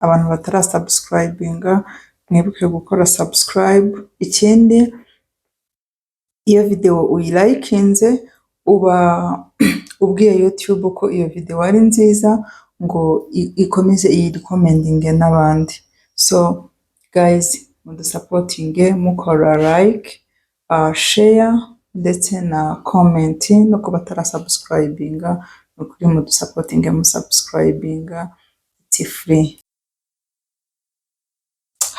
Abantu batarasubscribinga mwibuke gukora subscribe. Ikindi, iyo videwo uyilikinze uba ubwiye YouTube ko iyo videwo ari nziza ngo ikomeze iyirecommendinge n'abandi. So guys, mudusupportinge mukora like, share ndetse na comment, no ku batarasubscribinga ni ukuri mudusupportinge musubscribinga, it's free.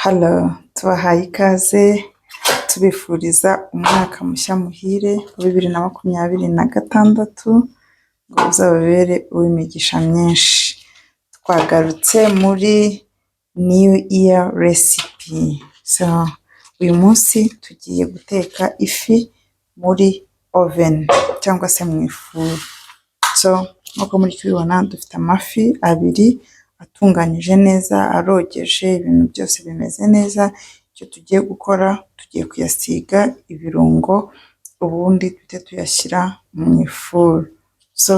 Hello, tubahaye ikaze, tubifuriza umwaka mushya muhire wa 2026, ngo uzababere uw'imigisha myinshi. Twagarutse muri new year recipe. So uyu munsi tugiye guteka ifi muri oven cyangwa se mu ifuru. So nk'uko muri kubibona, dufite amafi abiri atunganyije neza, arogeje, ibintu byose bimeze neza. Icyo tugiye gukora, tugiye kuyasiga ibirungo, ubundi duhite tuyashyira mu ifuru. So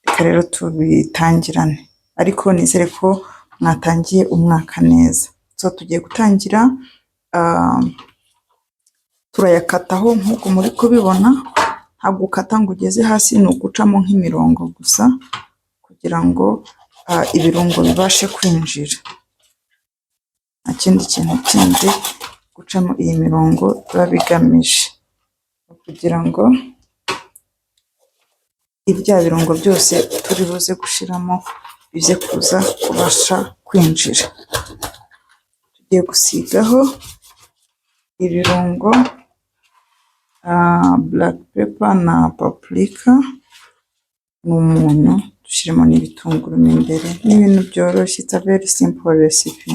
reka rero tubitangirane, ariko nizere ko mwatangiye umwaka neza. So tugiye gutangira, turayakataho nk'uko muri kubibona. Ntabwo ukata ngo ugeze hasi, ni ugucamo nk'imirongo gusa kugira ngo ibirungo bibashe kwinjira. Nta kindi kintu kindi gucamo iyi mirongo biba bigamije, kugira ngo bya birungo byose turi buze gushiramo bize kuza kubasha kwinjira. Tugiye gusigaho ibirungo, black pepper na paprika n'umunyu, dushyiremo n'ibitunguru mo imbere. Ni ibintu byoroshye, it's a very simple recipe.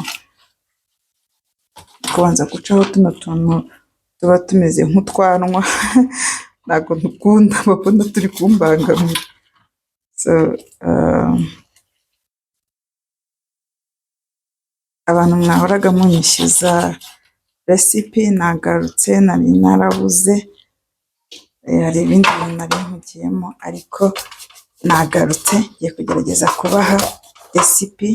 Kubanza gucaho tuno tuntu tuba tumeze nk'utwanwa, ntabwo dukunda, mbona turi kumbangamira. So abantu mwahoraga munyishyuza recipe, nagarutse. Nari narabuze, hari ibindi bintu nari mpugiyemo, ariko nagarutse, ngiye kugerageza kubaha recipe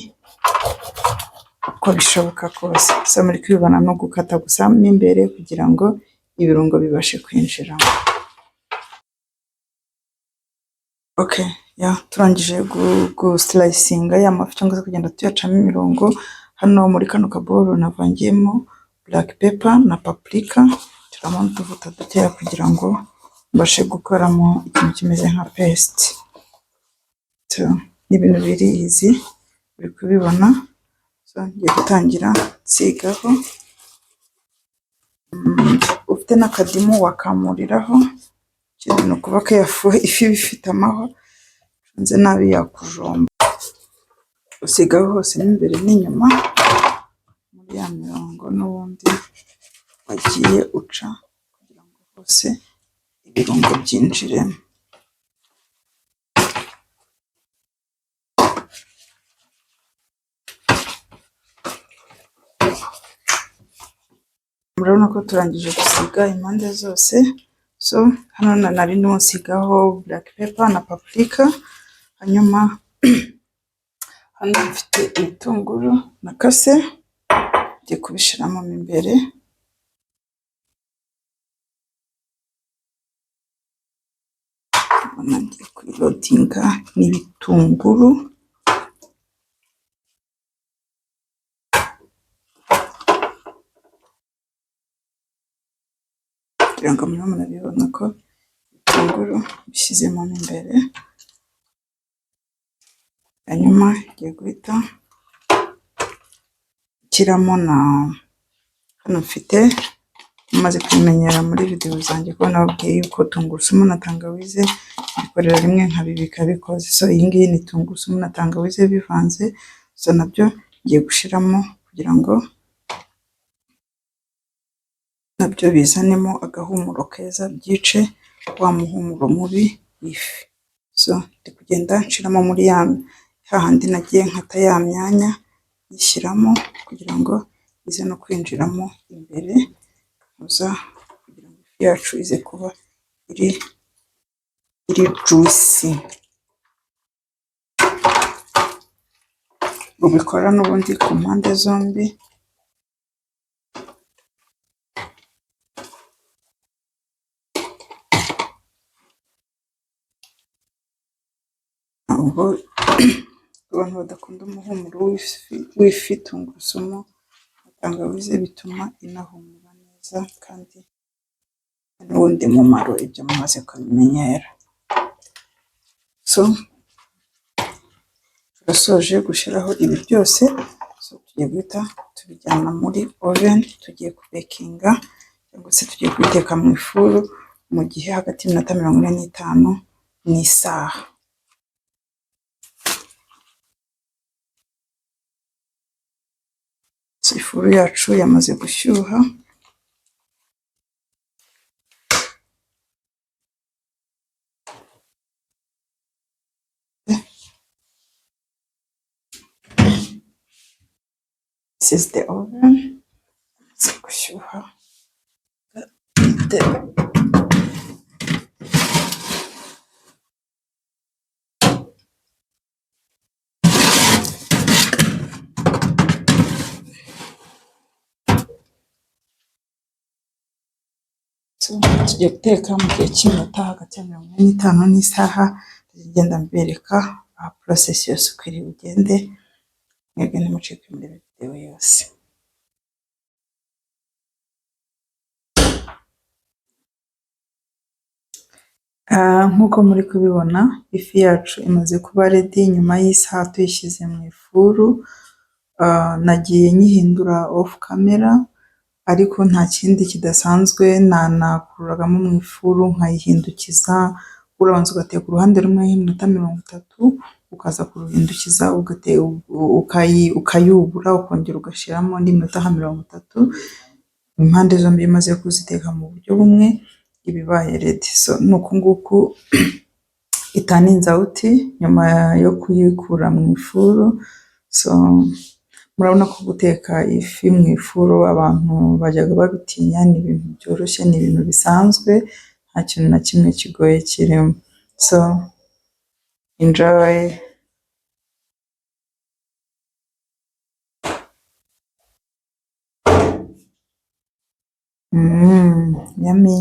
uko bishoboka kose. So muri kubibona, no gukata gusa mo imbere kugira ngo ibirungo bibashe kwinjiramo. Okay, yeah, turangije guslicinga ya mafi cyangwa se kugenda tuyacamo imirongo. Hano muri kano kaboro navangiyemo black pepper na paprika, nshyiramo n'utuvuta dukeya kugira ngo mbashe gukoramo ikintu kimeze nka paste. So ni ibintu biri easy, uri kubibona. So ngiye gutangira nsigaho. Ufite n'akadimu wakamuriraho. Ikindi ni ukuba careful, ifi iba ifite amahwa, ucunze nabi yakujomba. Usigaho hose mo imbere n'inyuma muri ya mirongo n'ubundi wagiye uca kugira ngo hose ibirungo byinjiremo. Murabona ko turangije gusiga impande zose. So hano nari ndimo nsigaho black pepper na paprika, hanyuma hano mfite ibitunguru nakase, ngiye kubishyiramo mo imbere. Urabona ngiye kubiloadinga n'ibitunguru. Kugira ngo murimo murabibona ko ibitunguru bishyizemo mo imbere, hanyuma ngiye guhita nshyiramo na hano mfite, mumaze kubimenyera muri videwo zanjye ko nababwiye yuko tungurusumu na tangawize mbikorera rimwe nkabibika bikoze. So iyi ngiyi ni tungurusumu na tangawize bivanze, so nabyo ngiye gushyiramo kugira ngo nabyo bizanemo agahumuro keza, byice wa muhumuro mubi w'ifi. So ndi kugenda nshiramo muri ya hahandi nagiye nkata ya myanya, nyishyiramo kugira ngo ize no kwinjiramo imbere, uza kugira ngo ifi yacu ize kuba iri juicy. Ubikora n'ubundi ku mpande zombi. Ubwo abantu badakunda umuhumuro w'ifi, tungurusumu na tangawizi bituma inahumura neza kandi n'ubundi mumaro ibyo mumaze kubimenyera. So turasoje gushyiraho ibi byose, so tugiye guhita tubijyana muri oven, tugiye kubekinga cyangwa se tugiye kubiteka mu ifuru mu gihe hagati y'iminota 45 n'isaha. So ifuru yacu yamaze gushyuha. This is the oven. Yamaze gushyuha. Tugiye guteka mu gihe cy'iminota hagati ya 45 n'isaha, ngenda mbereka process yose uko iri bugende, mwebwe ntimucikwe muri video yose. Nk'uko muri kubibona, ifi yacu imaze kuba ready nyuma y'isaha tuyishyize mu ifuru. Nagiye nyihindura off camera, ariko nta kindi kidasanzwe, nanakuragamo mu ifuru nkayihindukiza. Urabanza ugateka uruhande rumwe iminota 30, ukaza kuruhindukiza ukayubura, ukongera ugashyiramo indi minota nka 30. Impande zombi iyo umaze kuziteka mu buryo bumwe, iba ibaye ready. So ni uku nguku itaninze out nyuma yo kuyikura mu ifuru. So murabona ko guteka ifi mu ifuru abantu bajyaga babitinya, ni ibintu byoroshye, ni ibintu bisanzwe, nta kintu na kimwe kigoye kirimo. So enjoy. Yummy.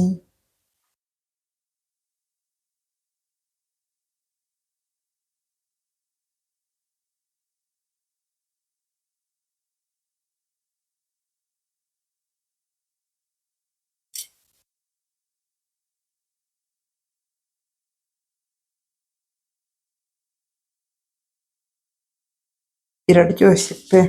Iraryoshye pe!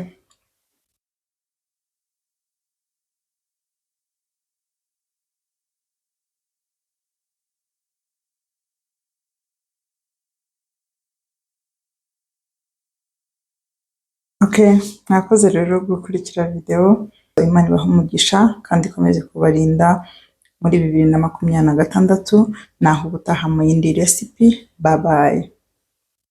Okay, mwakoze rero gukurikira video, Imana ibahe umugisha kandi ikomeze kubarinda muri 2026, naho ubutaha mu yindi recipe, bye bye.